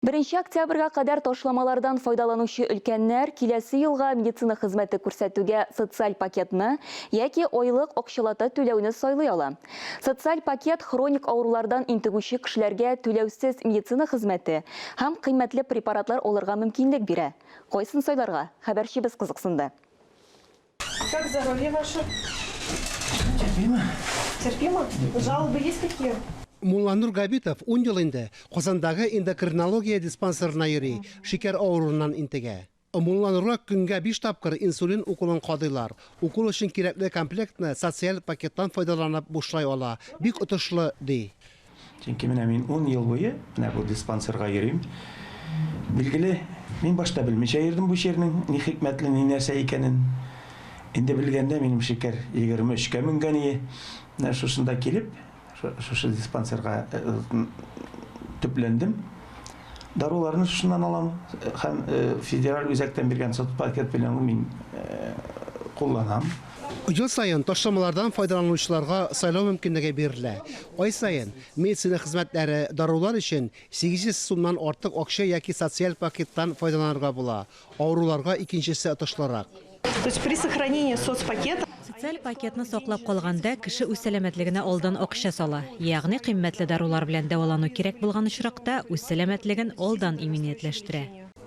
Беренче октябрьгә кадәр ташламалардан файдаланучы өлкәннәр киләсе елга медицина хезмәте күрсәтүгә социаль пакетны яки айлык акчалата түләүне сайлый ала. Социаль пакет хроник авырулардан интегүче кешеләргә түләүсез медицина хезмәте һәм кыйммәтле препаратлар алырга мөмкинлек бирә. Кайсын сайларга? Хәбәрчебез кызыксынды. Как здоровье ваше? Терпимо. Терпимо? Жалобы есть какие? Мулланур Габитов ун ел инде Казандагы эндокринология диспансерына йөри, шикәр авыруыннан интегә. Мулланурга көнгә биш тапкыр инсулин уколын кадыйлар. Укол өчен кирәкле комплектны социаль пакеттан файдаланып бушлай ала. Бик отышлы, ди. Чөнки менә мин ун ел буе менә бу диспансерга йөрим. Билгеле, мин башта белмичә йөрдем бу чирнең ни хикмәтле, ни нәрсә икәнен. Инде белгәндә минем шикәр 23-кә менгән ие. Менә шушында килеп, шушы диспансерга э, төпләндем. Даруларны шушыннан алам һәм э, федераль үзәктән биргән соцпакет белән мин э, кулланам. Ел саен ташламалардан файдаланучыларга сайлау мөмкинлеге бирелә. Ай саен медицина хезмәтләре, дарулар өчен 800 сумнан артык акча яки социаль пакеттан файдаланырга була. Авыруларга икенчесе отышлырак. То есть при сохранении соцпакета. Социаль пакетны саклап калганда, кеше үз сәламәтлегенә алдан акча сала. Ягъни кыйммәтле дарулар белән дәвалану кирәк булган очракта, үз сәламәтлеген алдан иминиятләштерә.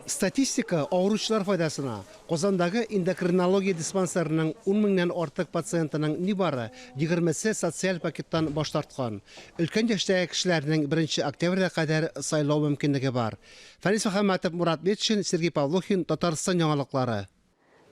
Статистика авыручылар файдасына. Казандагы эндокринология диспансерының ун меңнән артык пациентының нибары егермесе социаль пакеттан баш тарткан. Өлкән яшьтәге кешеләрнең беренче октябрьгә кадәр сайлау мөмкинлеге бар. Фәнис Мөхәммәтов, Мурат Метшин, Сергей Павлухин, Татарстан яңалыклары.